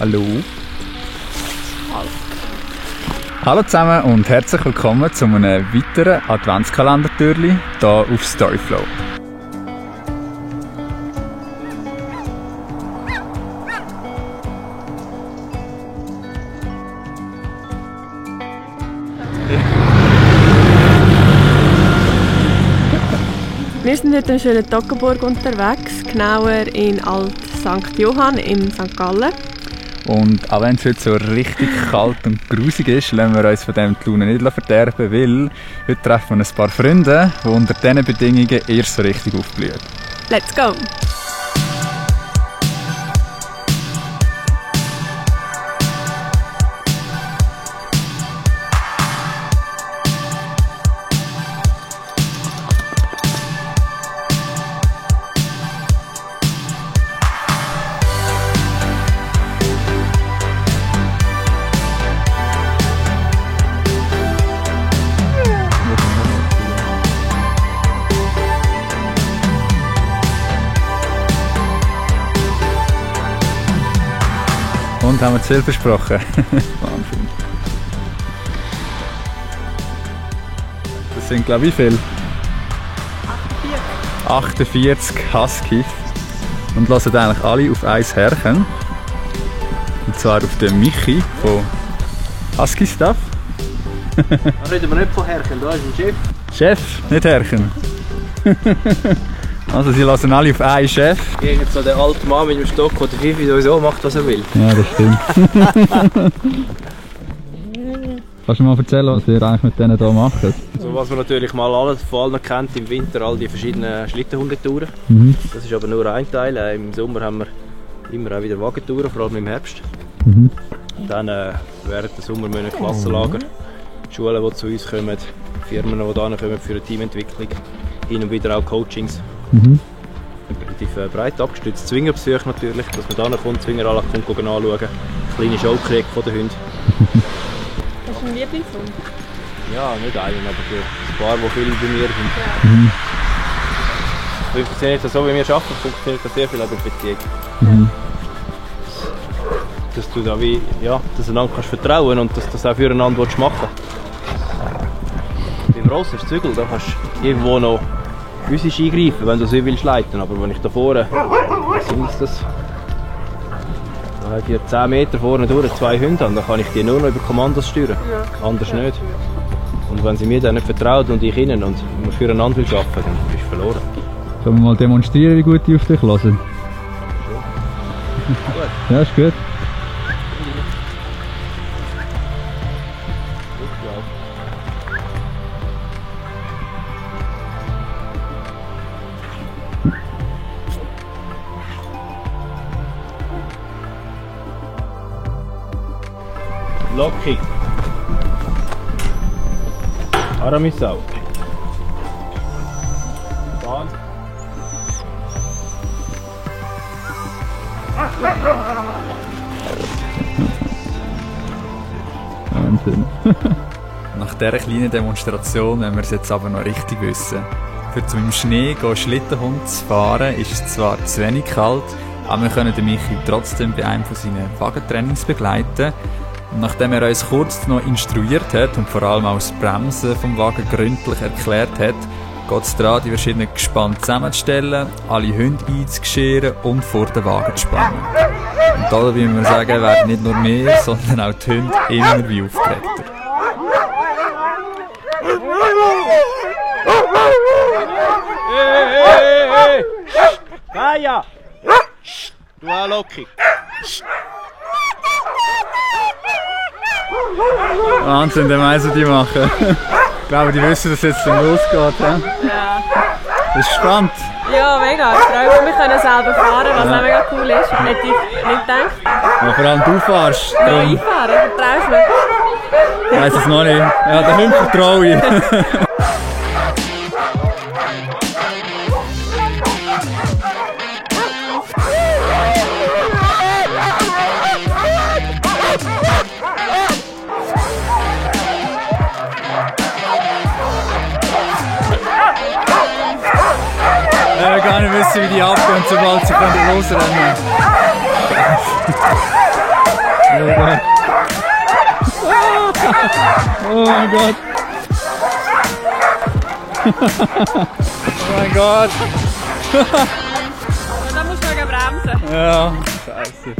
Hallo. Hallo zusammen und herzlich willkommen zu einem weiteren Adventskalender-Türli hier auf Storyflow. Wir sind heute in schönen Toggenburg unterwegs, genauer in Alt St. Johann in St. Gallen. Und auch wenn es heute so richtig kalt und grusig ist, lassen wir uns von dem die Laune nicht verderben, weil heute treffen wir ein paar Freunde, die unter diesen Bedingungen erst so richtig aufblühen. Let's go! Und haben wir zu viel versprochen. Wahnsinn. Das sind, glaube ich, wie viel? 48 Huskies. Und lassen eigentlich alle auf ein Herrchen. Und zwar auf den Michi von Husky Stuff. Da reden wir nicht von Herrchen, da ist ein Chef. Chef, nicht Herrchen. Also sie lassen alle auf einen Chef. Gegen so den alten Mann mit dem Stock, der Fifi sowieso macht, was er will. Ja, das stimmt. Kannst du mal erzählen, was ihr eigentlich mit denen hier macht? Also, was man natürlich mal alles von allen kennt, im Winter all die verschiedenen Schlittenhundetouren. Das ist aber nur ein Teil. Im Sommer haben wir immer auch wieder Wagentouren, vor allem im Herbst. Dann während der Sommermonate Klassenlager, Schulen, die zu uns kommen, Firmen, die hierher kommen für eine Teamentwicklung, hin und wieder auch Coachings. Relativ breit abgestützt. Zwingerbesuch natürlich, dass man hierher kommt, Zwinger alle kommt anschauen, eine kleine Show kriegt von den Hunden. Das ist ein Lieblingshund? Ja, nicht einen, aber für ein paar, die viele bei mir sind. Ja. Funktioniert das so, wie wir arbeiten, funktioniert das sehr viel auch durch Beziehung. Dass du da wie, ja, dass du einander kannst vertrauen und dass du das auch füreinander machen willst. Beim Ross hast du Zügel, da kannst du irgendwo noch physisch eingreifen, wenn du so willst leiten. Aber wenn ich da vorne, was sind das? Da habe ich 10 Meter vorne durch 2 Hunde an, dann kann ich die nur noch über Kommandos steuern. Ja. Anders nicht. Und wenn sie mir dann nicht vertrauen und ich ihnen und wir füreinander arbeiten, dann bist du verloren. Sollen wir mal demonstrieren, wie gut die auf dich hören? Ja, ist gut. Loki. Aramisau. Bahn. Wahnsinn. Nach dieser kleinen Demonstration wollen wir es jetzt aber noch richtig wissen. Für zum im Schnee Schlittenhund zu fahren ist es zwar zu wenig kalt, aber wir können den Michi trotzdem bei einem von seinen Wagentrainings begleiten. Und nachdem er uns kurz noch instruiert hat und vor allem auch das Bremsen vom Wagen gründlich erklärt hat, geht es daran, die verschiedenen Gespanne zusammenzustellen, alle Hunde einzuscheren und vor den Wagen zu spannen. Und da, wie wir sagen, werden nicht nur wir, sondern auch die Hunde immer wie aufgeregter. Hey! Kaya! Du Loki! Wahnsinn, der Meister die machen. Ich glaube, die wissen, dass es jetzt losgeht. Ja? Bist du gespannt? Ja, mega. Ich freue mich, wir können selber fahren, was auch mega cool ist. Hätte ich nicht gedacht. Ja, vor allem du fährst. Ja, ich fahre. Vertraust du mir? Ich weiss es noch nicht. Ja, den Hund vertraue ich. Ich gar nicht wissen, wie die abgehen, sobald sie losrennen können. Oh mein Gott! Oh mein Gott! Und dann musst du noch bremsen. Ja, scheiße.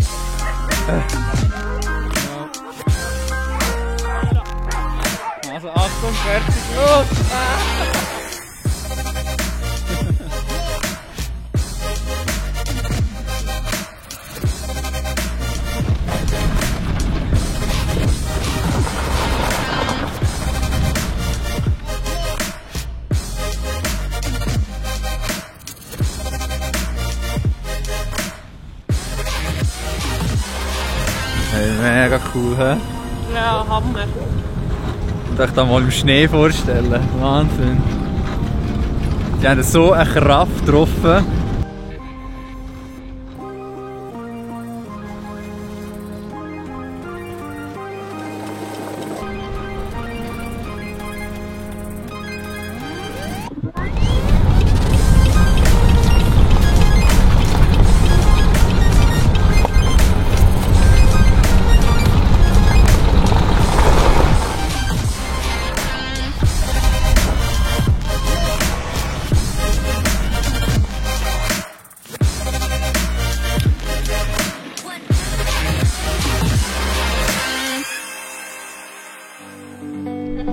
Also Achtung, fertig, los! Hey, mega cool, hä? Ja, Hammer. Und euch da mal im Schnee vorstellen. Wahnsinn. Die haben so eine Kraft getroffen.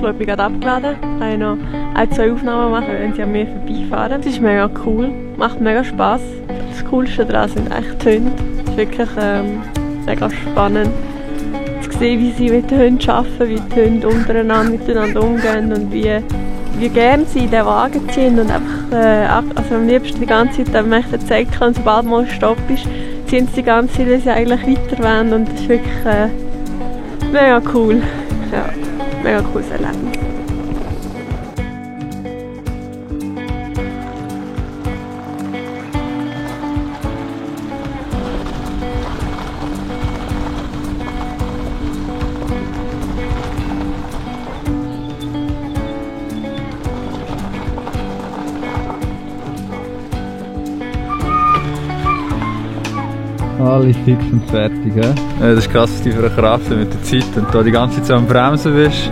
Ich bin gerade abgeladen. Ich kann noch 1-2 Aufnahmen machen, wenn sie an mir vorbeifahren. Es ist mega cool, macht mega Spass. Das Coolste daran sind eigentlich die Hunde. Es ist wirklich mega spannend zu sehen, wie sie mit den Hunden arbeiten, wie die Hunde untereinander miteinander umgehen und wie gerne sie in den Wagen ziehen und einfach also am liebsten die ganze Zeit, wenn man gezeigt kann, sobald mal ein Stopp ist, ziehen sie die ganze Zeit, weil sie eigentlich weiter wollen und das ist wirklich mega cool. Ja. Mega cooles Erlebnis. Alle fix und fertig, he? Ja, das ist krass, was die für eine Kraft mit der Zeit und da die ganze Zeit so am Bremsen bist.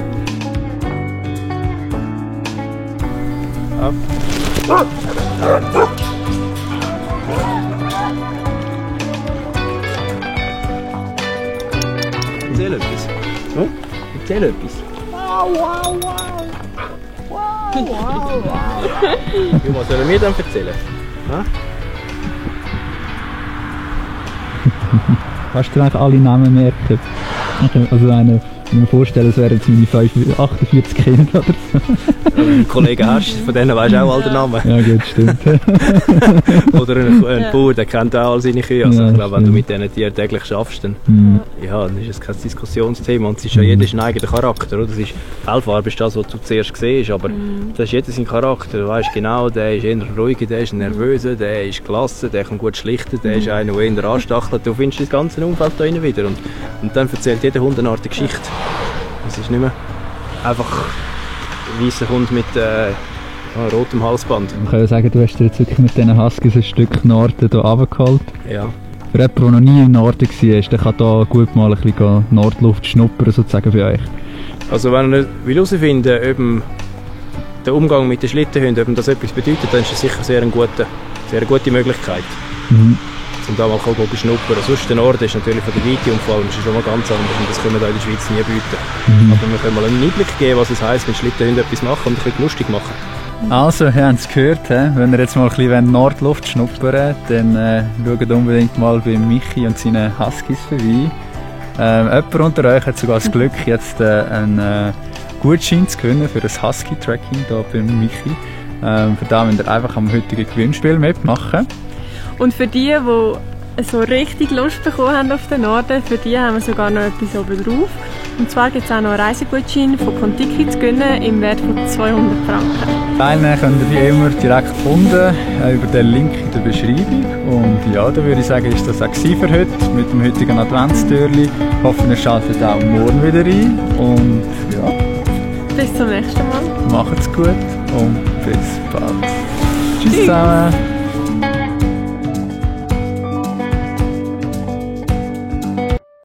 Erzähl etwas. Hm? Erzähl etwas. Wow, wow, wow. Wow, wow, wow. Was sollen wir dann erzählen? Ha? Kannst du eigentlich alle Namen merken? Also eine, ich kann mir vorstellen, es wären jetzt meine 48 Kinder oder so. Einen Kollegen hast, von denen weisst du auch all den Namen. Ja gut, stimmt. Oder ein Bauer, der kennt auch all seine Kühe. Also Ja, ich glaube, wenn du stimmt. mit diesen Tieren täglich schaffst, dann, Mhm. ja, dann ist es kein Diskussionsthema. Und es ist ja jeder ein eigener Charakter. Oder? Das ist, Fellfarbe ist das, was du zuerst siehst, aber das ist jeder sein Charakter. Du weißt genau, der ist eher ruhiger, der ist nervöser, der ist gelassen, der kann gut schlichten, der ist einer, der eher anstachelt. Du findest das ganze Umfeld da drin wieder. Und dann erzählt jeder Hund eine Art Geschichte. Es ist nicht mehr einfach ein weisser Hund mit rotem Halsband. Man kann ja sagen, du hast dir jetzt wirklich mit diesen Huskies ein Stück Norden hier runtergeholt. Ja. Für jemanden, der noch nie im Norden war, der kann hier gut mal ein bisschen Nordluft schnuppern, sozusagen bei euch. Also wenn ihr herausfinden will, ob der Umgang mit den Schlittenhunden, ob das etwas bedeutet, dann ist das sicher sehr eine gute Möglichkeit. Mhm. Um da mal schnuppern. Sonst der Norden ist natürlich von der Weite und vor allem ist schon mal ganz anders und das können wir da in der Schweiz nie bieten. Mhm. Aber wir können mal einen Einblick geben, was es heisst, mit Schlittenhunden etwas machen und ein bisschen lustig machen. Also, ihr habt es gehört, wenn ihr jetzt mal ein bisschen Nordluft schnuppern wollt, dann schaut unbedingt mal bei Michi und seinen Huskies vorbei. Jemand unter euch hat sogar das Glück, jetzt einen Gutschein zu gewinnen für das Husky-Tracking hier bei Michi. Für da müsst ihr einfach am heutigen Gewinnspiel mitmachen. Und für die so richtig Lust bekommen haben auf den Norden, für die haben wir sogar noch etwas oben drauf. Und zwar gibt es auch noch einen Reisegutschein von Contiki zu gewinnen im Wert von 200 Franken. Teilnehmen könnt ihr wie immer direkt finden über den Link in der Beschreibung. Und ja, da würde ich sagen, ist das auch für heute mit dem heutigen Adventstürli. Ich hoffe, ihr schaltet auch morgen wieder ein. Und ja, Bis zum nächsten Mal. macht's gut und bis bald. Tschüss zusammen.